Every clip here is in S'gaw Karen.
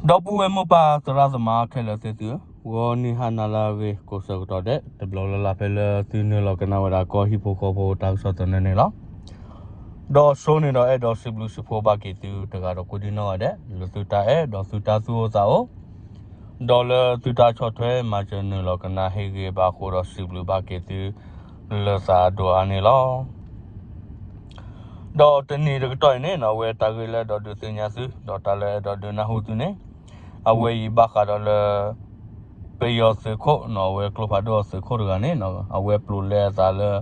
ဒီပုၢ်ဝဲၢ်မိၢ်ပၢ်သရၣ်သမါခဲလၢာ်သ့ၣ်သုဧၢ, ဂီၤနံၤဟါနၤလၢအဂ့ၤ ကိးဆၢကတီၢ်ဒဲး တဘျီလၢ်လၢ်ဖဲလၢသုနုာ်လီၤကနၣ်ဝဲဒၣ်ကီၢ်ဟံၣ်ဖိဃီဖိတၢ်ကစီၣ်သနၢၣ်န့ၣ်လီၤ. ဒီးစိန့ၣ်ဒီးအဲၣ်ဒိးစံးဘျုးစံးဖှိၣ်ဘၣ်က့ၤသုတဂၤဒီးကိးဒံနီၢ်ဂၤဒဲး လၢသုတၢ်အဲၣ်ဒီးသုတၢ်သူၣ်အိၣ်သးအိၣ် ဒီးလၢသုတၢ်ဆီၣ်ထွဲမၤစၢၤနုာ်လီၤကနၣ်ဟ့ၣ်ဂ့ၤဘၣ်အဃိဒီးစံးဘျုးဘၣ်က့ၤသု လၢသးအဒိၣ်အါန့ၣ်လီၤ. ဒီးတနံၤတကတီၢ်အံၤန့ၣ် အဝဲတၢ်ဂ့ၢ်လၢအဲၣ်ဒိးဒုးသ့ၣ်ညါသု ဒီးတၢ်လၢအဲၣ်ဒိးဒုးနၢ်ဟူသုန့ၣ် အဝဲအံၤဘၣ်ဃးဒီးလၢ ပယီၤသုးခိၣ်နီၤ အဝဲကျိဖးဒိၣ်အသုးခိၣ်တဂၤန့ၣ် အဝဲပျိးလဲအသးလၢ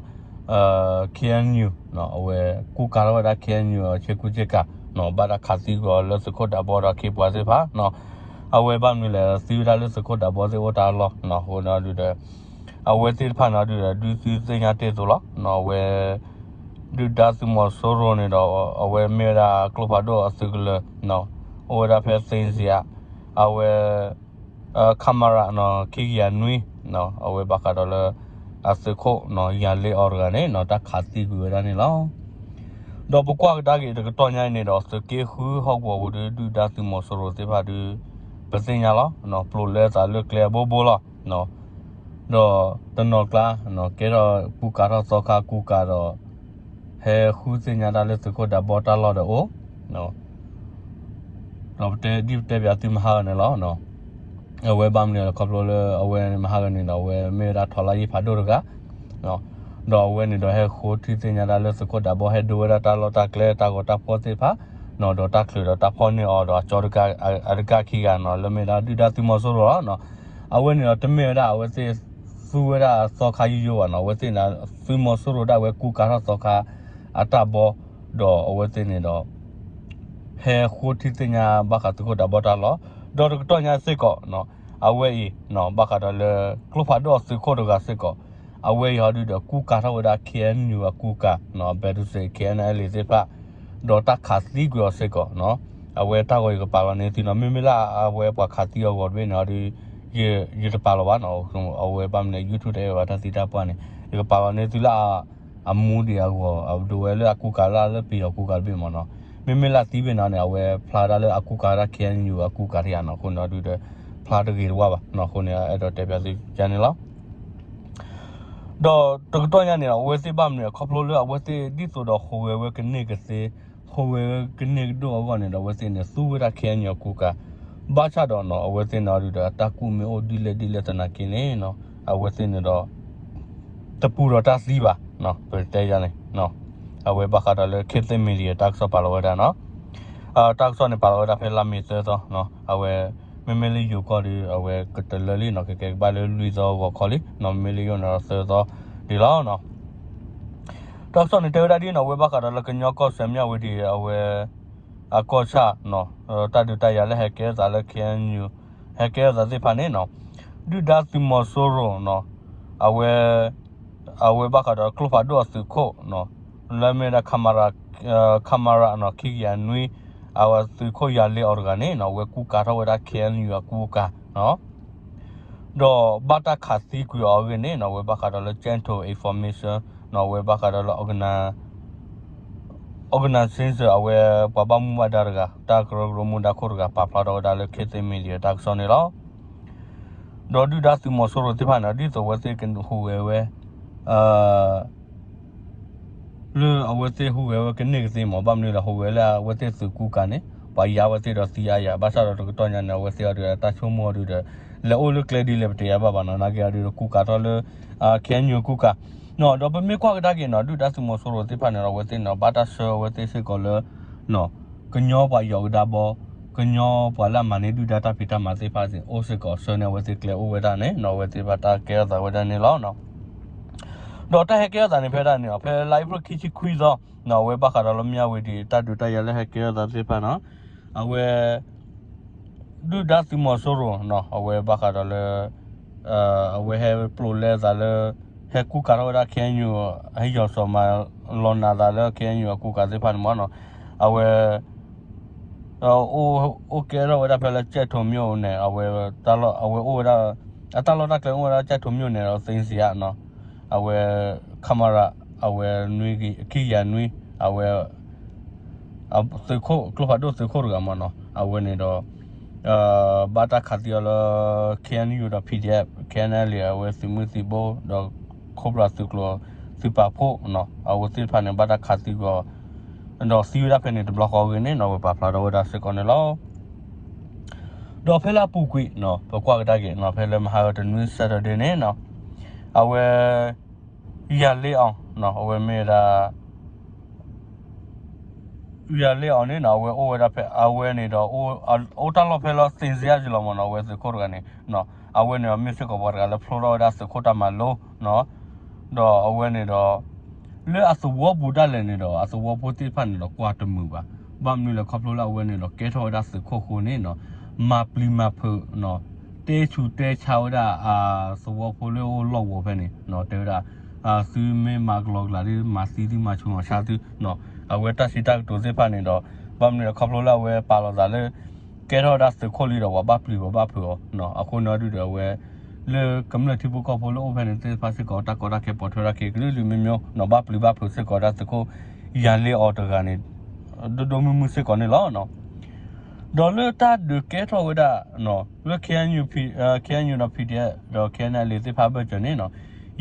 K N U နီၤ အဝဲကူကၤထီၣ်ဝဲဒၣ် K N U အဆ့ကူဆ့ကၤနီၤ ဘၣ်တၢ်ခးသံကွံာ်အီၤလၢသုးခိၣ်ဒးဘီဒီးခ့ပှၤသ့ၣ်တဖၣ်နီၤ အဝဲဘၣ်မနုၤလဲၣ် သံဝဲဒၣ်လၢသုးခိၣ်ဒးဘီသ့ၣ်အိၣ်တၢ်လီၢ်နီၤ အဃိန့ၣ်ဒုးဒီး အဝဲသ့ၣ်တဖၣ်န့ၣ်ဒုးဒီး ဒုးသုသ့ၣ်ညါတ့ၢ်အသိးလီၤနီၤ အဝဲ ဒုၣ်ဒါသုးမီၤစိရိၤန့ၣ်ဒီး အဝဲမ့ၢ်ဝဲဒၣ်ကျိဖးဒိၣ်အသုးကလၢၤနီၤ အိၣ်ဝဲဒၣ်ဖဲ သ့ၣ်စံယၤ အဝဲ ခမရနီၤ ခံကယၤနွံနီၤ အဝဲဘၣ်ဃးဒီးလၢ အသုးခိၣ်နီၤ ယၤလ့အီၤတဂၤန့ၣ်နီၤ တၢ်ခးသံကွံာ်ဝဲဒၣ်န့ၣ်လီၤ. ဒီးပကွၢ်ကဒါက့ၤတကတီၢ်ညါအံၤန့ၣ်ဒီး သုးက့ဃုဟီၣ်ကဝီၤပူၤဒုး ဒုၣ်ဒါသုးမီၤစိရိၤသ့ၣ်တဖၣ်ဒုး ပသ့ၣ်ညါလီၤ ပျိးလဲသးလၢကျဲအဘိဘိလီၤ. ဒီးတနီၤကျါ ကဲထီၣ်ကူကၤထီၣ်သီခါကူကၤဒီး ဟဲဃုသ့ၣ်ညါတၢ်လၢသုးခိၣ်ဒးဘီတၢ်လီၢ်ဒီးအိၣ် ဒီးပတဲဒ်ပတဲပၠးသုမဟါဂၤန့ၣ်လီၤ. အဝဲဘၣ်မနုၤလဲၣ် ခီဖျိလၢအဝဲမဟါဂၤန့ၣ်ဒီး အဝဲမ့ၢ်ဝဲဒၣ်ထီလါယ့ၢ်ဖးဒိၣ်တဂၤ ဒီးအဝဲန့ၣ်ဒီးဟဲဃိထံသ့ၣ်ညါတၢ်လၢသုးခိၣ်ဒးဘီ ဟဲဒိဝဲဒၣ်တၢ်လီၢ်တၢ်ကျဲတၢ်ဂီၤတၢ်ဖီၣ်သ့ၣ်တဖၣ် ဒီးတၢ်ချုးဒီးတၢ်ဖီၣ်န့ၢ်အီၤဒီးအကၠီတကး အတကးခံဂၤနီၤ လၢမ့ၢ်ဒၣ်ဒုၣ်ဒါသုးမီၤစိရိၤလီၤ. အဝဲန့ၣ်ဒီးတမ့ၢ်ဝဲဒၣ်အဝဲသ့ၣ် သူဝဲဒၣ်သီခါယိယိဘၣ်နီၤ အဝဲသ့ၣ်န့ၣ် သုးမီၤစိရိၤဒၣ်ဝဲကူကၤထီၣ်သီခါ အတၢ်ဘီ ဒီးအဝဲသ့ၣ်န့ၣ်ဒီး ဟဲဃိထံသ့ၣ်ညါဘၣ်ဃးသုးခိၣ်ဒးဘီတၢ်လီၢ် ဒီးတကတီၢ်ညါစ့ၢ်ကီး အဝဲအံၤ ဘၣ်ဃးဒီးလၢ ကျိဖးဒိၣ်အသုးခိၣ်တဂၤစ့ၢ်ကီး အဝဲအံၤဟီဒုးဒီးကူကၤထီၣ်ဝဲဒၣ် K N U အကူကၤ ဘဲဒုးစ့ K N L A သ့ၣ်တဖၣ် ဒီးတၢ်ခးသံကွံာ်အီၤစ့ၢ်ကီး အဝဲတၢ်ဂီၤယကပာ်လီၤန့ၢ်သုနီၤ မ့မ့ၢ်လၢအဝဲပှၤခးသံအဂီၤတဘ့ၣ်န့ၣ်ဟီဒုး ယတပာ်လီၤဘၣ်နီၤ အဝဲဘၣ်မနုၤလဲၣ် YouTube တအဲၣ်ဘၣ်တၢ်သံတၢ်ပှၢ်န့ၣ် ယကပာ်လီၤန့ၢ်သုလၢ အမူဒံးအဂီၢ် အဒိးဝဲလၢအကူကၤလၢလၢပယီၤကူကၤတဘ့ၣ်မ့ၢ်နီၤ မ့မ့ၢ်လၢသံဘ့ၣ်န့ၣ်န့ၣ် အဝဲဖျါဒၣ်လၢအကူကၤဝဲဒၣ် K N U အကူကၤတယၤနီၤ အဃိန့ၣ်ဒုးဒီး ဖျါတဂ့ၤတဝါဘၣ်နီၤ အဃိန့ၣ် အဲၣ်ဒိးတဲပၠးသုကန့ၣ်လီၤ. ဒီးတကတီၢ်ညါန့ၣ် အဝဲသ့ၣ်ဘၣ်မနုၤ ခီဖျိလၢအဝဲသ့ၣ်ဒ်သိးဒီးဟူးဂဲၤဝဲကန့ၢ်ကသ့ ဟူးဂဲၤဝဲကန့ၢ်ကဒိၣ်အဂီၢ်န့ၣ်ဒီး အဝဲသ့ၣ်န့ၣ် သူဝဲဒၣ် K N U အကူကၤ ဘၣ်ဆၣ်ဒီးနီၤ အဝဲသ့ၣ်န့ၣ်ဒုးဒီး အတၢ်ကူၣ်မ့ၢ်အိၣ်ဒ်လဲၣ်ဒ်လဲၣ်သနာ်က့န့ၣ်နီၤ အဝဲသ့ၣ်န့ၣ်ဒီး တပူၤဒီးတၢ်သံဘၣ် ပတဲယၤန့ၣ် အဝဲဘၣ်ဃးဒီးလၢ ခေတ်သစ် Media တၢ်ကစီၣ်ပာ်လီၤဝဲဒၣ်နီၤ တၢ်ကစီၣ်န့ၣ်ပာ်လီၤဝဲဒၣ်ဖဲလါမ့ၤသၢသီ အဝဲ မ့မ့ၢ်လၢယိၤကီၢ်ဒီး အဝဲကတလၢလံနီၤ ကကဲကဘၣ်လၢလွံၢ်သီဂီၤခီလံ မ့မ့ၢ်လၢယိၤန့ၣ်ဒီးသၢသီဒံးလီၤ. တၢ်ကစီၣ်န့ၣ်တဲဝဲဒၣ်ဒ်နီၤ အဝဲဘၣ်ဃးဒီးလၢကညီကီၢ်စဲၣ်မၠၣ်ဝတံၤ အဝဲ အကီၢ်ဆၣ်နီၤ တၢ်ဒုးတၢ်ယၤလၢဟဲကဲထီၣ်သးလၢ K N U ဟဲကဲထီၣ်သးသ့ၣ်တဖၣ်န့ၣ်နီၤ ဒုၣ်ဒါသုးမီၤစိရိၤနီၤ အဝဲ အဝဲဘၣ်ဃးဒီးကျိဖးဒိၣ်အသုးခိၣ်နီၤ လၢမ့ၢ်ဝဲဒၣ် ခမရနီၤ ခံကယၤနွံ အဝဲသုးခိၣ်ယၤလ့အီၤတဂၤန့ၣ်နီၤ အဝဲကူကၤထီၣ်ဝဲဒၣ် K N U အကူကၤ ဒီးဘၣ်တၢ်ခးသံကွံာ်အီၤအဂ့ၢ်န့ၣ်နီၤ အဝဲဘၣ်ဃးဒီးလၢ Central Information နီၤ အဝဲဘၣ်ဃးဒီးလၢ organization အဝဲပှၤဘၣ်မူဘၣ်ဒါတဂၤ တၢ်ကရၢကရိမူဒါခိၣ်တဂၤ ပာ်ဖျါထီၣ်ဝဲဒၣ်လၢ ခေတ်သစ် Media တၢ်ကစီၣ်န့ၣ်လီၤ. ဒီးဒုၣ်ဒါသုးမီၤစိရိၤသ့ၣ်တဖၣ်န့ၣ် ဒ်သိးအဝဲသ့ၣ်ကဟူးဂဲၤဝဲ လၢအဝဲသ့ၣ်ဟူးဂဲၤဝဲကန့ၢ်ကသ့မး ဘၣ်မနုၤလဲၣ် ဟူးဂဲၤလၢအဝဲသ့ၣ်သုးကူကၤန့ၣ် ပှၤယါဝဲသ့ၣ်ဒီးသံအါယၤ ဘၣ်ဆၣ်ဒီးတကတီၢ်ညါန့ၣ် အဝဲသ့ၣ်အီၤဒုးတၢ်ဆိကမိၣ်အီၤဒုးဒီး လဲၤအိၣ်လၢကျဲဒ်လဲၣ်ပတယၤဘၣ်ဘၣ်နီၤ နာ်က့အီၤဒုးဒီးကူကၤထီၣ်လၢ K N U ကူကၤ ဒီးပမ့ၢ်ကွၢ်ကဒါက့ၤနီၤ ဒုၣ်ဒါသုးမီၤစိရိၤသ့ၣ်တဖၣ်န့ၣ်ဒီး အဝဲသ့ၣ်န့ၣ်ဒီး ဘၣ်တၢ်ဆှၢအဝဲသ့ၣ်စ့ၢ်ကီးလၢ ကညီပှၤယီၤကဒါဘီ ကညီပှၤလၢအမၤန့ၢ်ဒုၣ်ဒါတၢ်ဖံးတၢ်မၤသ့ၣ်တဖၣ်အိၣ်စ့ၢ်ကီး ဆှၢန့ၢ်အဝဲသ့ၣ်ကျဲအိၣ်ဝဲဒၣ်န့ၣ်နီၤ အဝဲသ့ၣ်တဖၣ်တၢ်ကဲထီၣ်သးဝဲဒၣ်န့ၣ်လီၤ. ဒီးတၢ်ဟဲကဲထီၣ်သးန့ၣ်ဖဲဒၣ်န့ၣ် ဖဲလါအ့ဖြ့ၣ်ခံဆံခွံသီ အဝဲဘၣ်ဃးဒီးလၢမၠၣ်ဝတံၤ တၢ်ဒုးတၢ်ယၤလၢဟဲကဲထီၣ်သးသ့ၣ်တဖၣ်နီၤ အဝဲ ဒုၣ်ဒါသုးမီၤစိရိၤနီၤ အဝဲဘၣ်ဃးဒီးလၢ အဝဲဟဲပျိးလဲသးလၢ ဟဲကူကၤထီၣ်ဝဲဒၣ် K N U ဟဲယီၤစိာ်မၤလီၤနၤသးလၢ K N U အကူကၤသ့ၣ်တဖၣ်န့ၣ်မ့ၢ်နီၤ အဝဲ အိၣ်ကဲထီၣ်ဝဲဒၣ်ဖဲလၢကၠဲၣ်ထိးမၠိၣ်န့ၣ် အဝဲ အဝဲအိၣ်ဝဲဒၣ် အတၢ်လီၢ်တၢ်ကျဲအိၣ်ဝဲဒၣ်ကၠဲၣ်ထိးမၠိၣ်န့ၣ်ဒီး သ့ၣ်စံယါနီၤ အဝဲ ခမရ အဝဲ ခံကယၤနွံ အဝဲ သုးခိၣ် ကျိဖးဒိၣ်သုးခိၣ်တဂၤမ့ၢ်နီၤ အဝဲန့ၣ်ဒီး ဘၣ်တၢ်ခးသံအီၤလၢ K N U ဒီး P D F K N L A အဝဲသုးမုၢ်သံၣ်ဘိ ဒီး Cobra သုးကျိၤ သုးပာ်ဖှိၣ် အဝဲသ့ၣ်တဖၣ်န့ၣ် ဘၣ်တၢ်ခးသံကွံာ်အီၤ ဒီးသံဝဲဒၣ်ဖဲန့ၣ် တဘျီဃီအဂ့ၢ်န့ၣ်နီၤ အဝဲပာ်ဖျါထီၣ်ဝဲဒၣ်စ့ၢ်ကီးန့ၣ်လီၤ. ဒီးဖဲလၢအပူၤကွံာ်နီၤ ပကွၢ်ကဒါက့ၤနီၤ ဖဲလၢမဟါဂီၤတနွံ Saturday န့ၣ်နီၤ အဝဲ ယၤလ့အီၤ အဝဲမ့ၢ်ဝဲဒၣ် ယၤလ့အီၤန့ၣ်နီၤ အဝဲအိၣ်ဝဲဒၣ်ဖဲ အဝဲန့ၣ်ဒီး အိၣ်တၢ်လီၢ်ဖဲလၢ သ့ၣ်စ့ယါကလီၤမ့ၢ်နီၤ အဝဲသုးခိၣ်တဂၤန့ၣ် အဝဲန့ၣ်ဒီးမ့ၢ်စ့ၢ်ကီးပှၤတဂၤလၢဖျိထီၣ်ဝဲဒၣ်သုးခိၣ်တၢ်မၤလိနီၤ ဒီးအဝဲန့ၣ်ဒီး လၢအသဝီပူၤဒၣ်လဲာ်န့ၣ်ဒီး အသဝီဖိသ့ၣ်တဖၣ်န့ၣ်ဒီးကွၢ်တမုာ်ဘၣ်. ဘၣ်မနုၤလဲၣ်ခီဖျိလၢအဝဲန့ၣ်ဒီးကဲထီၣ်ဝဲဒၣ်သုးခိၣ်အဃိန့ၣ်နီၤ မၤပျံၤမၤဖုးနီၤ တဲဆူးတဲဆါဝဲဒၣ်အသဝီဖိလၢအအိၣ်လီၢ်ကဝီၤဖဲန့ၣ်နီၤ တဲဝဲဒၣ် သုမ့ၢ်မၤကလီကလီဒီး မၤသံသုမၤဆူးမၤဆါသုနီၤ အဝဲတၢ်စံးတၢ်ကတိၤသ့ၣ်တဖၣ်န့ၣ်ဒီး ဘၣ်မနုၤလဲၣ်ခီဖျိလၢအဝဲပာ်လီၤသးလၢ ကဲထီၣ်ဝဲဒၣ်သုးခိၣ်လံဒီး ပှၤဘၣ်ပျံၤပှၤဘၣ်ဖုးအီၤနီၤ အဃိန့ၣ်အီၤဒုဒီးအဝဲ လၢကမျၢၢ်ထံဖိကီၢ်ဖိလၢအိၣ်ဖဲန့ၣ်သ့ၣ်တဖၣ်စ့ၢ်ကီး တၢ်ကီတၢ်ခဲပိာ်ထွဲတၢ်က့ၤကလုာ်ကလုာ်မ့ၢ်မ့ၢ်နီၤ ဘၣ်ပျံၤဘၣ်ဖုးစ့ၢ်ကီးဝဲဒၣ်သုးခိၣ် ယၤလ့အီၤတဂၤန့ၣ် ဒိၣ်ဒိၣ်မုၢ်မုၢ်စ့ၢ်ကီးန့ၣ်လီၤ. ဒီးလၢတၢ်ဒုးကဲထီၣ်ဝဲဒၣ် လၢ K N U P- အ K N U ဒီး P D F ဒီး K N L A သ့ၣ်တဖၣ်အဘၢၣ်စၢၤန့ၣ်နီၤ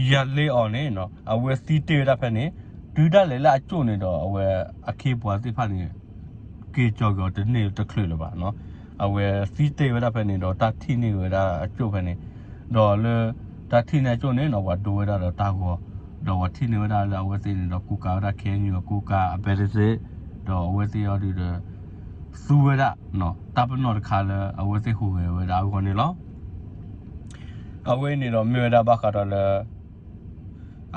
ယၤလ့အီၤန့ၣ်နီၤ အဝဲသံတ့ၢ်ဝဲဒၣ်ဖဲန့ၣ် တုၤဒၣ်လဲာ်လၢအကၠိၣ်န့ၣ်ဒီး အဝဲအခ့အပှၤသ့ၣ်တဖၣ်န့ၣ် က့ၤကၠီၤက့ၤအီၤတန့ၢ်တချုးလၢၤဘၣ်နီၤ အဝဲသံတ့ၢ်ဝဲဒၣ်ဖဲန့ၣ်ဒီး တၢ်ထံၣ်န့ၢ်ဝဲဒၣ်အကၠိၣ်ဖဲန့ၣ် ဒီးလၢ တၢ်ထံၣ်န့ၢ်အကၠိၣ်န့ၣ်နီၤ ပှၤဒိဝဲဒၣ်ဒီးတၢ်ဂီၤ ဒီးပှၤထံၣ်န့ၢ်ဝဲဒၣ်လၢအဝဲသ့ၣ်န့ၣ်ဒီး ကူကၤဝဲဒၣ် K N U အကူကၤအ ဘဲတစ့ ဒီးအဝဲသ့ၣ်အီၤဒုဒီး သူဝဲဒၣ် တၢ်ပနီၣ်တခါလၢအဝဲသ့ၣ်ဟူးဂဲၤဝဲဒၣ်အဂီၢ်န့ၣ်လီၤ. အဝဲအံၤန့ၣ်ဒီးမ့ၢ်ဝဲဒၣ်ဘၣ်ဃးဒီးလၢ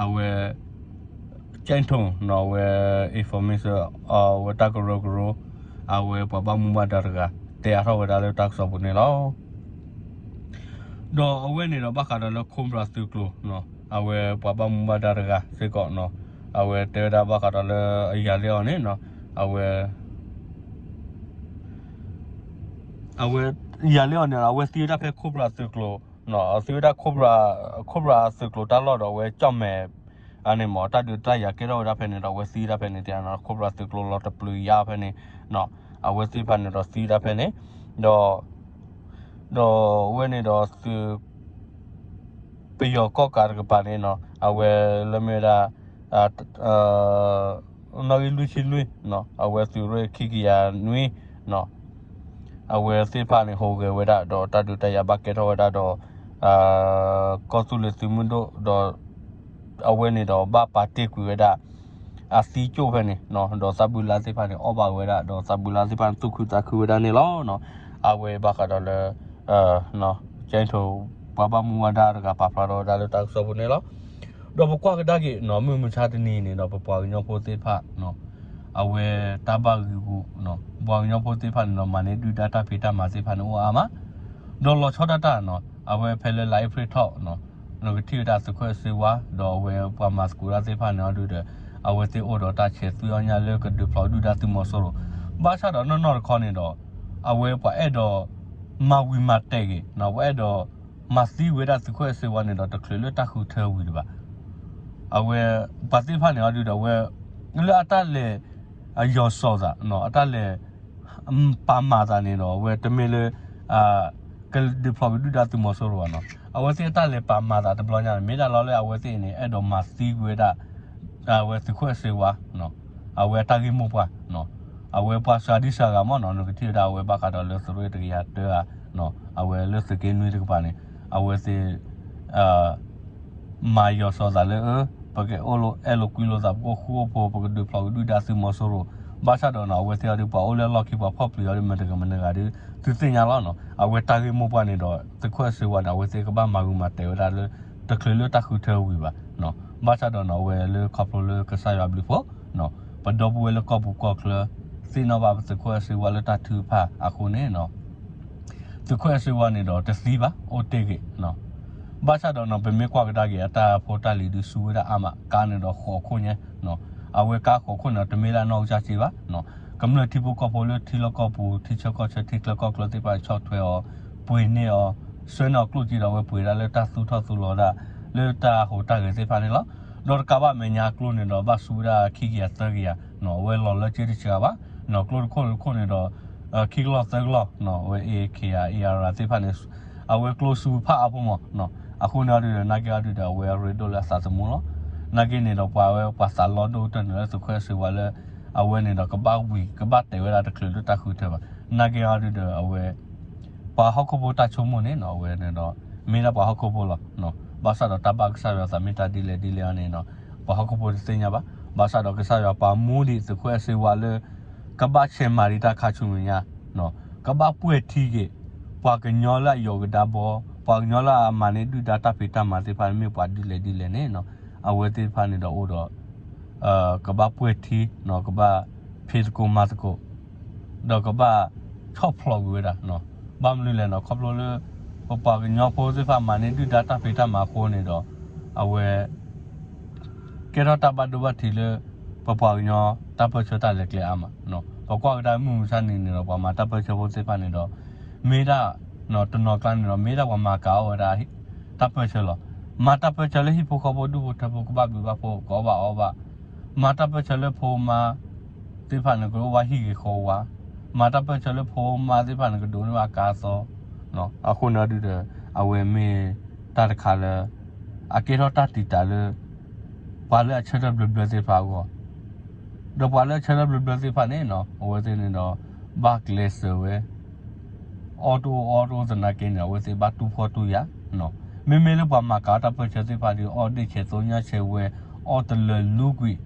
အဝဲ ကၠဲးထိၣ်နီၤ အဝဲ information အဝဲတၢ်ကရၢကရိ အဝဲပှၤဘၣ်မူဘၣ်ဒါတဂၤ တဲအါထီၣ်ဝဲဒၣ်လၢတၢ်ကစီၣ်ပူၤန့ၣ်လီၤ. ဒီးအဝဲန့ၣ်ဒီးဘၣ်ဃးဒီးလၢ Cobra သုးကျိၤနီၤ အဝဲပှၤဘၣ်မူဘၣ်ဒါတဂၤစ့ၢ်ကီးနီၤ အဝဲတဲဝဲဒၣ်ဘၣ်ဃးဒီးလၢအယၤလ့အီၤန့ၣ်နီၤ အဝဲ အဝဲ ယၤလ့အီၤန့ၣ် အဝဲသံဝဲဒၣ်ဖဲ Cobra သုးကျိၤ သံဝဲဒၣ် Cobra Cobra သုးကျိၤတၢ်လီၢ်ဒီးအဝဲကၠီၣ်မဲာ် အန့ၣ်မ့ၢ်တၢ်ဒုးတၢ်ယၤကဲထီၣ်ဝဲဒၣ်ဖဲန့ၣ်ဒီး အဝဲသံဝဲဒၣ်ဖဲန့ၣ် တဲနီၤ Cobra သုးကျိၤလီၤတပျုာ်ယါဖဲန့ၣ် အဝဲသ့ၣ်တဖၣ်န့ၣ်ဒီးသံဝဲဒၣ်ဖဲန့ၣ် ဒီး ဒီးအဝဲန့ၣ်ဒီးသုး ပယီၤကီၣ်ကးတကပၤန့ၣ်နီၤ အဝဲလၢမ့ၢ်ဝဲဒၣ် နီၣ်ဂံၢ်လွံၢ်ဆံလွံၢ်နီၤ အဝဲသုးရ့ၣ်ခံကယၤနွံနီၤ အဝဲသ့ၣ်တဖၣ်န့ၣ် ဟူးဂဲၤဝဲဒၣ်ဒီးတၢ်ဒုးတၢ်ယၤဘၣ်ကဲထီၣ်ဝဲဒၣ်ဒီး ကီၢ်သူလ့ၤသုးမုၢ်ဒိၣ်ဒီး အဝဲန့ၣ်ဒီးဘၣ်ပာ်တ့ၢ်ကွံာ်ဝဲဒၣ် အသံကၠိၣ်ဖဲန့ၣ်နီၤ ဒီးသးဘုလါသ့ၣ်တဖၣ်န့ၣ် အီၣ်ဘၣ်ဝဲဒၣ် ဒီးသးဘုလါသ့ၣ်တဖၣ်န့ၣ် သူၣ်ခုသးခုဝဲဒၣ်န့ၣ်လီၤ. အဝဲဘၣ်ဃးဒီးလၢ ကၠဲးထိၣ် ပှၤဘၣ်မူဘၣ်ဒါတဂၤပာ်ဖျါထီၣ်ဝဲဒၣ်လၢတၢ်ကစီၣ်ပူၤန့ၣ်လီၤ. ဒီးပကွၢ်ကဒါက့ၤနီၤ မုၢ်မဆါတနံၤအံၤန့ၣ်ဒီး ပပှၤကညီဖိသ့ၣ်တဖၣ် အဝဲတၢ်ဘၣ်ဂံာ်ဂူာ် ပှၤကညီဖိသ့ၣ်တဖၣ်န့ၣ်ဒီး မၤန့ၢ်ဒုၣ်ဒါတၢ်ဖံးတၢ်မၤသ့ၣ်တဖၣ်န့ၣ်အိၣ်အါမး ဒီးလီၤဆီဒၣ်တၢ်နီၤ အဝဲဖဲလၢ လါအ့ဖြ့ၣ်ထီၣ် နကထံၣ်ဝဲဒၣ်သုးခိၣ်အဲၣ်စ့ဝါ ဒီးအဝဲပှၤမၤသကိးတၢ်သ့ၣ်တဖၣ်န့ၣ်အီၤဒုဒီး အဝဲသ့ၣ်အိၣ်ဒီးတၢ်ဆဲးသွံၣ်အီၣ်ညၣ်လၢကဒုးဖျိးဒုၣ်ဒါသုးမီၤစိရိၤ ဘၣ်ဆၣ်ဒီးနီၢ်နီၢ်တခီန့ၣ်ဒီး အဝဲပှၤအဲၣ်ဒိးမၤဝံၤမၤတဲာ်က့ၤ ပှၤအဲၣ်ဒိးမၤသံဝဲဒၣ်သုးခိၣ်အဲၣ်စ့ဝါန့ၣ်ဒီး တချုးလၢတၢ်ဃုထၢဝံၤဒံးဘၣ်. အဝဲ ပှၤသ့ၣ်တဖၣ်န့ၣ်အီၤဒုဒီး အဝဲ လၢအတၢ်လဲၤ အယီၤစီၤသး အတၢ်လဲၤ ပာ်မၤသးန့ၣ်ဒီး အဝဲတမ့ၢ်လၢ ကဒုးဖျိးက့ၤဒုၣ်ဒါသုးမီၤစိရိၤဘၣ်နီၤ. အဝဲသ့ၣ်အတၢ်လဲၤပာ်မၤသးတဘျီညါန့ၣ် မ့ၢ်ဒၣ်လီၤလၢအဝဲသ့ၣ်န့ၣ် အဲၣ်ဒိးမၤသံကွံာ်ဝဲဒၣ် အဝဲသုးခိၣ်အဲၣ်စ့ဝါ အဝဲတၢ်ဂ့ၢ်မိၢ်ပှၢ် အဝဲပှၤစှၤဒံစှၤဂၤမ့ၢ်နီၤ နကထံၣ်ဝဲဒၣ်အဝဲဘၣ်ဃးဒီးလၢသုးရ့ၣ်တကယၤတၢဧါ အဝဲလၢသုးက့နွံတကပၤန့ၣ် အဝဲသ့ၣ် မၤယီၤစီၤသးလၢအ ပကအိၣ်လၢအဲၣ်လိာ်ကွံလိာ်သး ပကအိၣ်ဃူအိၣ်ဖိး ပကဒုးဖျိးက့ၤဒုၣ်ဒါသုးမီၤစိရိၤ ဘၣ်ဆၣ်ဒီးနီၤ အဝဲသ့ၣ်အီၤဒုး ပှၤအိၣ်လၢအလီၢ်ခံ ပှၤဖီၣ်ပျံၤအီၤဒုး မတၤတဂၤမတၤတဂၤဒုး သုသ့ၣ်ညါလီၤနီၤ. အဝဲတၢ်ဂ့ၢ်မိၢ်ပှၢ်န့ၣ်ဒီး သုးခိၣ်အဲၣ်စ့ဝါန့ၣ် အဝဲသ့ၣ်ကဘၣ်မၤဂ့ၤမၤတဲာ်ဝဲဒၣ်လၢ တချုးလၢတၢ်ဃုထၢဝံၤဘၣ်. ဘၣ်ဆၣ်ဒီးနီၤ အဝဲလၢခီဖျိလၢကစၢ်ယွၤဘျုးဖှိၣ် ပဒီပုၢ်ဝဲၢ်လၢကီၢ်ပူၤကီၢ်ချၢ သ့ၣ်နီၣ်ဘၣ်ပသုးခိၣ်အဲၣ်စ့ဝါလၢတၢ်ထုကဖၣ်အဃိန့ၣ် သုးခိၣ်အဲၣ်စ့ဝါန့ၣ်ဒီးတသံဘၣ် အိၣ်တ့ၢ်ဂ့ၤ ဘၣ်ဆၣ်ဒီးနီၤ ပမ့ၢ်ကွၢ်ကဒါက့ၤ အတၢ်ဖိတၢ်လံၤဒုးဆူဝဲဒၣ်အါမး ကါန့ၣ်ဒီးဃိးခိၣ်ညါ အဝဲကါဃိးခိၣ်န့ၣ် တမ့ၢ်လၢအနီၢ်ကစၢ်စ့ဘၣ် ကမျၢၢ်ထံဖိကီၢ်ဖိလၢထံလီၢ်ကီၢ်ပူၤ ထံဆၢကီၢ်ဆၢ ထံချၢကီၢ်ချၢသ့ၣ်တဖၣ်န့ၣ် ဆီၣ်ထွဲအီၤ ပှ့ၤန့ၢ်အီၤ ဆှၢန့ၢ်အီၤကျိၣ်စ့ဒီး အဝဲပှ့ၤဒၣ်လၢတၢ်သူၣ်ထီၣ်သူၣ်လီၤဒၣ် လၢတၢ်ဟူးတၢ်ဂဲၤသ့ၣ်တဖၣ်န့ၣ်လီၤ. ဒီးတကးဘၣ်မဲာ်ညါအကျိန့ၣ်ဒီး ဘၣ်ဆူဝဲဒၣ်ခံကယၤသၢကယၤ အဝဲလီၤလၢက့တစှၤဘၣ် ကျိတခိၣ်တခိၣ်န့ၣ်ဒီး ခံကလီၢ်သၢကလီၢ်နီၤ အဝဲ A K ဧရာဝတီ သ့ၣ်တဖၣ်န့ၣ် အဝဲကျိဆူဖးအါဖိမးနီၤ. အဃိန့ၣ်အီၤဒုဒီး နာ်က့အီၤဒုဒီး အဝဲအရ့ဒိၣ်လၢအသးသမူလီၤ. နာ်က့န့ၣ်ဒီးပှၤဝဲပှၤသးလီဒိၣ်ကတၢၢ်န့ၣ်လၢသုးခိၣ်အဲၣ်စ့ဝါလၢ အဝဲန့ၣ်ဒီးကဘၣ်ဝံၤ ကဘၣ်တဲာ်ဝဲဒၣ်တချုးလၢတၢ်ဃုထၢဘၣ်. နာ်က့အီၤဒုဒီး အဝဲ ပှၤဟီၣ်ခိၣ်ဖိတၢ်ဆိကမိၣ်န့ၣ်နီၤ အဝဲန့ၣ်ဒီး မ့ၢ်ဒၣ်ပှၤဟီၣ်ခိၣ်ဖိလီၤ. ဘၣ်ဆၣ်ဒီးတၢ်ဘၣ်ကစၢ်ယွၤသးမ့ၢ်တၢ်ဒ်လဲၣ်ဒ်လဲၣ်အီၤန့ၣ်နီၤ ပှၤဟီၣ်ခိၣ်ဖိတသ့ၣ်ညါဘၣ်. ဘၣ်ဆၣ်ဒီးကစၢ်ယွၤပာ်မူဒံးသုးခိၣ်အဲၣ်စ့ဝါလၢ ကဘၣ်ဆဲးမၤဒံးတၢ်ခါဆူမဲာ်ညါနီၤ ကဘၣ်ပှဲၤထံက့ၤ ပှၤကညီလၢအယီၤကဒါဘီ ပှၤကညီလၢအမၤန့ၢ်ဒုၣ်ဒါတၢ်ဖံးတၢ်မၤသ့ၣ်တဖၣ်န့ၣ် မ့ၢ်ပှၤဒ်လဲၣ်ဒ်လဲၣ်န့ၣ်နီၤ အဝဲသ့ၣ်တဖၣ်န့ၣ်ဒီးအိၣ်ဒီး ကဘၣ်ပှဲၤထံနီၤ ကဘၣ်ဖံးသကိးမၤသကိး ဒီးကဘၣ်ဆီၣ်ဖျိးကွံာ်ဝဲဒၣ်နီၤ. ဘၣ်မနုၤလဲၣ်နီၤ ခီဖျိလၢ ပပှၤကညီဖိသ့ၣ်တဖၣ်မၤန့ၢ်ဒုၣ်ဒါတၢ်ဖံးတၢ်မၤအဃိန့ၣ်ဒီး အဝဲ ကဲထီၣ်တၢ်ဘၣ်ဒိဘၣ်ထံးလၢ ပပှၤကညီတၢ်ပၢၢ်ဆၢတၢ်လဲၤကျဲအါမးနီၤ. ပကွၢ်ကဒါမုၢ်မဆါနံၤန့ၣ်ဒီး ပှၤမၤတၢ်ပၢၢ်ဆၢဖိသ့ၣ်တဖၣ်န့ၣ်ဒီး မ့ၢ်ဒၣ် တနီၤကျါန့ၣ်ဒီး မ့ၢ်ဒၣ်ပှၤမၤကၤအီၣ်ဝဲဒၣ် တၢ်ပၢၢ်ဆၢလီၤ. မၤတၢ်ပၢၢ်ဆၢလၢဟံၣ်ဖိဃီဖိဒူၣ်ဖိထၢဖိကဘၣ်ဘျုးဘၣ်ဖှိၣ် ကအီၣ်ဘၣ်အီဘၣ် မၤတၢ်ပၢၢ်ဆၢလၢဖိမါသ့ၣ်တဖၣ်န့ၣ် ကအိၣ်ဘၣ်ဟံၣ်ဂ့ၤဃီဝါ, မၤတၢ်ပၢၢ်ဆၢလၢဖိမါသ့ၣ်တဖၣ်န့ၣ် ကဒိးန့ၢ်ဘၣ်ကါသီ, အဃိန့ၣ်ဒုဒီး အဝဲမ့ၢ်တၢ်တခါလၢ အကဲထီၣ်တၢ်တံာ်တာ်လၢ ပှၤလၢအဆၢထၢၣ်ဘျၢဘျၢသ့ၣ်တဖၣ်အဂီၢ် ဒီးပှၤလၢအဆၢထၢၣ်ဘျၢဘျၢသ့ၣ်တဖၣ်န့ၣ်နီၤ အဝဲသ့ၣ်န့ၣ်ဒီး ဘၣ်ကျဲးစၢးဝဲ အီၣ်တအိၣ်အီတအိၣ်သနာ်က့န့ၣ် အဝဲသ့ၣ်ဘၣ်တူၢ်ဖှီၣ်တူၢ်ယာ်, မ့မ့ၢ်လၢပှၤမၤကၤတၢ်ပၢၢ်ဆၢသ့ၣ်တဖၣ်ဒီး အီၣ်ဒ့ၣ်ဆဲးသိညၣ်ဆဲးဝဲ, အီၣ်တလၢာ်လူကွံာ်,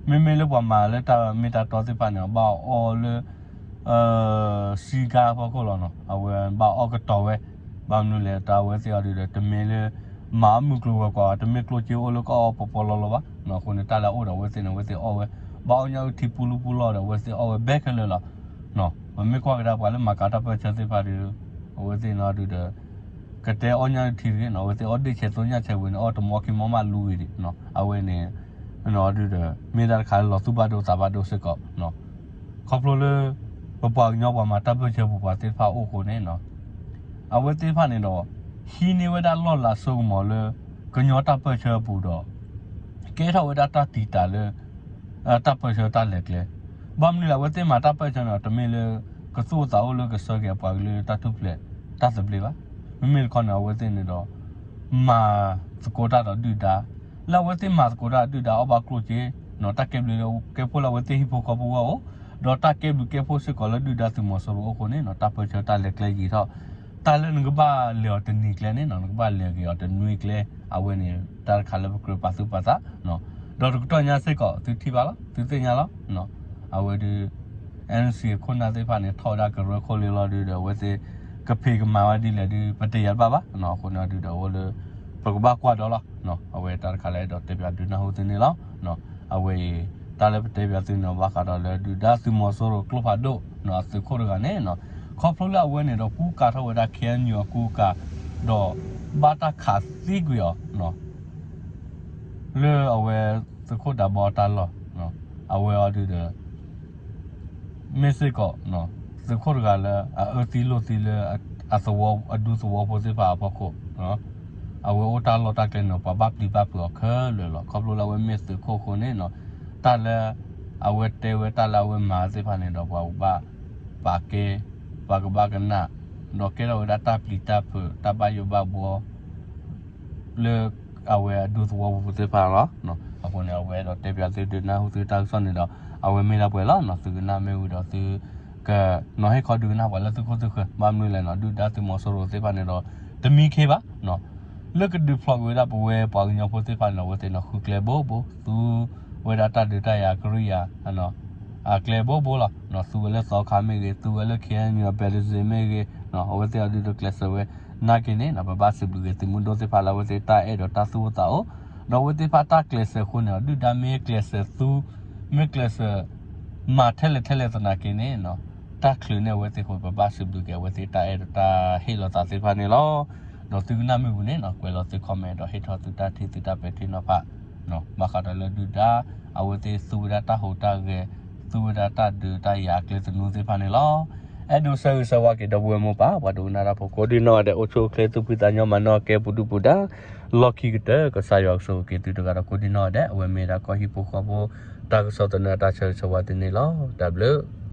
မ့မ့ၢ်လၢပှၤမၤလၢတၢ်မ့ၢ်တၢ်တီသ့ၣ်တဖၣ်န့ၣ် ဘၣ်အီၣ်လၢ စံကါဖီခိၣ်လီၤနီၤ အဝဲဘၣ်အီၣ်ကတီၤဝဲ, ဘၣ်မနုၤလဲၣ် တၢ်အဝဲသ့ၣ်အီၤဒုဒီး တမ့ၢ်လၢ မၤအီၣ်မုၢ်ကျိၤဝဲၤကွာ်ဘၣ်, တမ့ၢ်ကျိၣ်စ့အိၣ်လၢကအီၣ်ပီပီလီလီဘၣ်, အဃိန့ၣ် တၢ်လၢအအိၣ်ဒီးအဝဲသ့ၣ်န့ၣ် အဝဲသ့ၣ်အီၣ်ဝဲ, ဘၣ်အီၣ်ညၣ်အုၣ်ထံပူလူပူလီၢ်ဒီး အဝဲသ့ၣ်အီၣ်ဝဲဘဲခဲလၢာ်လီၤ. ပမ့ၢ်ကွၢ်ကဒါပှၤလၢမၤကၤတၢ်ပၢၢ်ဆၢသ့ၣ်တဖၣ်ဒီး အဝဲသ့ၣ်န့ၣ်ဒုဒီး ကတဲအီၣ်ညၣ်အုၣ်ထံတဂ့ၤနီၤ, အဝဲသ့ၣ်အီၣ်ဒ့ၣ်ဆဲးသိညၣ်ဆဲးဝဲန့ၣ် အီၣ်တမီခံမီမးလူဂ့ၤဒံး, အဝဲန့ၣ် ဒုဒီး မ့ၢ်တၢ်တခါလၢလီၤသူၣ်ဘၣ်ဒိသးဘၣ်ဒိစ့ၢ်ကီး, ခီဖျိလၢ ပပှၤကညီပှၤမၤတၢ်ပၢၢ်ဆၢပူၤပှၤသ့ၣ်တဖၣ်အိၣ်အဃိန့ၣ်နီၤ အဝဲသ့ၣ်တဖၣ်န့ၣ်ဒီး ဟံးန့ၢ်ဝဲဒၣ်လီၢ်လၤစိကမီၤလၢ ကညီတၢ်ပၢၢ်ဆၢအပူၤဒီး ကဲထီၣ်ဝဲဒၣ်တၢ်တံာ်တာ်လၢ တၢ်ပၢၢ်ဆၢတၢ်လဲၤကျဲ, ဘၣ်မနုၤလဲၣ် အဝဲသ့ၣ်မၤတၢ်ပၢၢ်ဆၢန့ၣ် တမ့ၢ်လၢ ကသူၣ်အိၣ်သးအိၣ်လၢကဆှၢက့ၤအပှၤကလုာ်လၢတၢ်ထူၣ်ဖျဲးတၢ်သဘျ့ဘၣ်, မ့မ့ၢ်တခီန့ၣ် အဝဲသ့ၣ်န့ၣ်ဒီး မၤသကိးတၢ်ဒီးဒုၣ်ဒါ, လၢအဝဲသ့ၣ်မၤသကိးတၢ်ဒုၣ်ဒါအီၣ်ဘၣ်ကျိၣ်စ့နီၤ, တၢ်ကဲဘျုးကဲဖှိၣ်လၢအဝဲသ့ၣ်ဟံၣ်ဖိဃီဖိဂီၢ်အိၣ်, ဒီးတၢ်ကဲဘျုးကဲဖှိၣ်စ့ၢ်ကီးလၢဒုၣ်ဒါသုးမီၤစိရိၤအိၣ်အဃိန့ၣ်နီၤ တၢ်ပၢၢ်ဆၢတၢ်လဲၤကျဲယံာ်ထီၣ်, တၢ်လၢနကဘၣ်လဲၤအီၤတနံၤကျဲန့ၣ်နီၤ နကဘၣ်လဲၤက့ၤအီၤတနွံကျဲ, အဝဲန့ၣ် တၢ်တခါလၢပကြၢးပာ်သူၣ်ပာ်သး, ဒီးတကတီၢ်ညါစ့ၢ်ကီး သုထံၣ်ဘၣ်လီၤ သုသ့ၣ်ညါလီၤ, အဝဲဒုး NCA ခိၣ်နၢ်သ့ၣ်တဖၣ်န့ၣ် ထီၣ်ဝဲဒၣ်ကရၢခိၣ်လ့လီၤဒုဒီး အဝဲသ့ၣ် ကဖံးကမၤဝဲဒ်လဲၣ်ဒု ပတယၤတဘၣ်ဘၣ်, အဃိန့ၣ်ဒုဒီး အဝဲလၢ ပကဘၣ်ကွၢ်ဒီးလီၤ, အဝဲတၢ်တခါလၢအဲၣ်ဒိးတဲပၠးဒုးနၢ်ဟူသုန့ၣ်လီၤ, အဝဲအံၤ တၢ်လၢပတဲပၠးသုန့ၣ် ဘၣ်ဃးဒီးလၢဒုၣ်ဒါသုးမီၤစိရိၤကျိဖးဒိၣ် အသုးခိၣ်တဂၤန့ၣ်နီၤ, ခီဖျိလၢအဝဲန့ၣ်ဒီးကူကၤထီၣ်ဝဲဒၣ် KNU အကူကၤ, ဒီးဘၣ်တၢ်ခးသံကွံာ်အီၤ လၢအဝဲသုးခိၣ်ဒးဘီအတၢ်လီၢ်, အဝဲအီၤဒုဒီး မ့ၢ်စ့ၢ်ကီး သုးခိၣ်တဂၤလၢအအၢသံလိာ်သံလၢ အသဝီအဒူသဝီဖိသ့ၣ်တဖၣ်အဖီခိၣ်, အဝဲအိၣ်တၢ်လီၢ်တၢ်ကျဲန့ၣ် ပှၤဘၣ်ပျံၤဘၣ်ဖုးအီၤခဲလၢာ်လီၤ. ခီဖျိလၢအဝဲမ့ၢ်သုးခိၣ်အဃိန့ၣ်နီၤ, တၢ်လၢအဝဲတဲဝဲတၢ်လၢအဝဲမၤသ့ၣ်တဖၣ်န့ၣ်ဒီး ပှၤဘၣ်ပာ်ကဲ, ပှၤကဘၣ်ကနၣ်, ဒီးကဲထီၣ်ဝဲဒၣ်တၢ်ပျံၤတၢ်ဖုး တၢ်ဘၣ်ယိၣ်ဘၣ်ဘှီ လၢအဝဲအဒူသဝီပူၤသ့ၣ်တဖၣ်လီၤ. အဃိန့ၣ် အဝဲအဲၣ်ဒိးတဲပၠးသုဒုးနၢ်ဟူသုတၢ်ကစီၣ်န့ၣ်ဒီး အဝဲမ့ၢ်ဒၣ်ပှဲၤလီၤ. သုကနၣ်မ့ၢ်ဝံၤဒီးသု ကနီၤဟ့ၣ်ခီဒုးကနၣ်ပှၤလၢသုခိၣ်သုဃၢၤ, ဘၣ်မနုၤလဲၣ်နီၤ ဒုၣ်ဒါသုးမီၤစိရိၤသ့ၣ်တဖၣ်န့ၣ်ဒီး တမံခ့ဘၣ် လၢကဒုးဖျိးကွံာ်ဝဲဒၣ်ပဝဲပှၤကညီဖိသ့ၣ်တဖၣ်န့ၣ်ဒီး အဝဲသ့ၣ်န့ၣ်ဃုကျဲဘိဘိ, သူဝဲဒၣ်တၢ်ဒုးတၢ်ယၤကရံၣ်ယၤ အကျဲဘိဘိလီၤ. သူဝဲလၢသီခါမ့ၢ်ဂ့ၤ, သူဝဲလၢ KNU အ ဘဲးတစ့မ့ၢ်ဂ့ၤ, အဝဲသ့ၣ်အီၤဒုးဒီးကျဲးစၢးဝဲ, နာ်က့န့ၣ် ပဘၣ်စံးဘျုးက့ၤသုးမုၢ်ဒိၣ်သ့ၣ်တဖၣ်လၢအဝဲသ့ၣ်တၢ်အဲၣ်ဒီးတၢ်သူၣ်အိၣ်သးအိၣ်, ဒီးအဝဲသ့ၣ်တဖၣ်တၢ်ကျဲးစၢးအဃိန့ၣ် ဒုၣ်ဒါမ့ၢ်ကျဲးစၢးသူ, မ့ၢ်ကျဲးစၢး မၤထဲလဲၣ်ထဲလဲၣ်သနာ်က့န့ၣ် တၢ်ချုးန့ၢ်အဝဲသ့ၣ်အဃိ ပဘၣ်စံးဘျုးက့ၤအဝဲသ့ၣ်တၢ်အဲၣ်ဒီးတၢ်ဟ့ၣ်လီၤသးသ့ၣ်တဖၣ်န့ၣ်လီၤ. ဒီးသုကနၣ်မ့ၢ်ဝံၤန့ၣ် ကွဲးလီၤသု comment ဒီးဟ့ၣ်ထီၣ်သုတၢ်ထံၣ်သုတၢ်ပဲာ်ထံနီၤဖး ဘၣ်ဃးဒီးလၢဒုၣ်ဒါ အဝဲသ့ၣ်သူဝဲဒၣ်တၢ်ဟူးတၢ်ဂဲၤ, သူဝဲဒၣ်တၢ်ဒုးတၢ်ယၤအကျဲသနူသ့ၣ်တဖၣ်န့ၣ်လီၤ. အဲၣ်ဒိးဆၢဂ့ၤဆၢဝါက့ၤဒီပုၢ်ဝဲၢ်မိၢ်ပၢ် ပှၤဒိကနၣ်တၢ်ဖိကိးဒံနီၢ်ဂၤဒဲး အိၣ်ဆူၣ်အိၣ်ချ့သူၣ်ဖှံသးညီမၤနီၢ်ကဲပူၤဒုၣ်ပူၤဒါ, လီၢ်ခံကတၢၢ် ကစၢ်ယွၤကဆိၣ်ဂ့ၤက့ၤသုတဂၤဒီးကိးဒံနီၢ်ဂၤဒဲး အဝဲမ့ၢ်ဒၣ်ကီၢ်ဟံၣ်ဖိဃီဖိ တၢ်ကစီၣ်သနၢၣ်တၢ်ဆၢဂ့ၤဆၢဝါသုန့ၣ်လီၤ. တၢ်ဘျုး